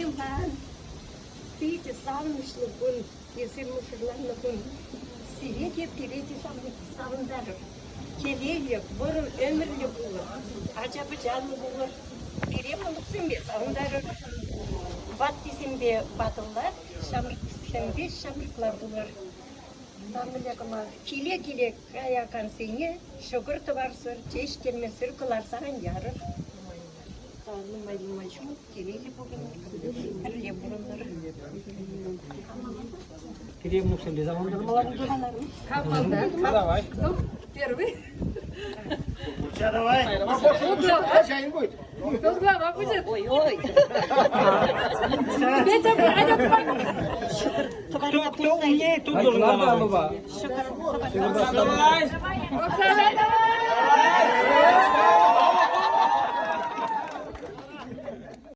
Иван, питӗ савӑнӑҫлӑ кун, эсир мӑшӑрланнӑ кун. Сире те, пире те савӑнтарӑр. Телейлӗ, вӑрӑм ӗмӗрлӗ пулӑр, ача-пӑчаллӑ пулӑр. Пире мӑнуксемпе савӑнтарӑр. Ваттисемпе ватӑлла, ҫамрӑксемпе ҫамрӑкла пулӑр. Мӗнле кӑма киле-киле каякансене ҫӑкӑр-тӑварсӑр, чей ӗҫтермесӗр кӑларса ан ярӑр. Нумай-нумай ҫул телейлӗ пурӑнӑр, пӗрле пурӑнӑр. Пире мӑнуксемпе савӑнтармалла пултӑр. Давай. Ну, первый. Давай. Хозяин будет. Кто глава будет? Ой-ой. Петя, Кто, кто умнее, тот должен глава быть. Давай. Давай.